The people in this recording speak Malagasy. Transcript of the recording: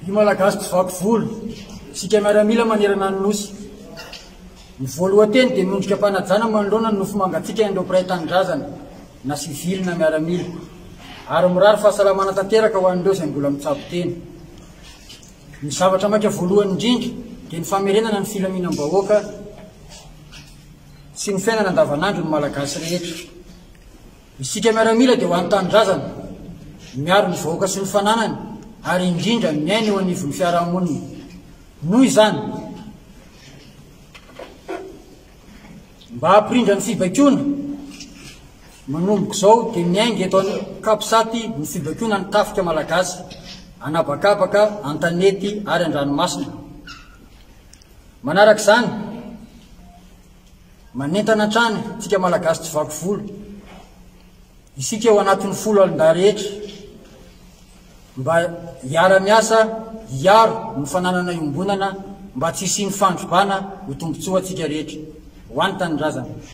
Ry Malagasy tsy vaky volo, isika miaramila manerana ny Nosy. Ny voalohan-teny dia miondrika am-panajana manoloana ny nofo mangatsiaka an'ireo mpiray tanindrazana, na sivily na miaramila, ary mirary fahasalamana tanteraka ho an'ireo izay mbola mitsabo tena. Ny zavatra maika voalohany indrindra dia ny famerenana ny filaminam-bahoaka sy ny fiainana andavanandro ny Malagasy rehetra. Isika miaramila dia ho an'ny tanindrazana, miaro ny vahoaka sy ny fananany ary indrindra miaina eo anivon'ny fiarahamonina. Noho izany, mba hampirindra ny fibaikoana, manomboka izao dia miainga eto Capsat ny fibaikoana ny tafika malagasy, an'habakabaka, an-tanety ary an-dranomasina. Manaraka izany, Manentana hatrany tsika Malagasy tsy vaky volo, isika eo anatin'ny foloalindahy rehetra mba hiara-miasa hiaro ny fananana iombonana mba tsy hisian'ny fandrobana ho tombontsoa antsika rehetra. Ho an'ny tanindrazana.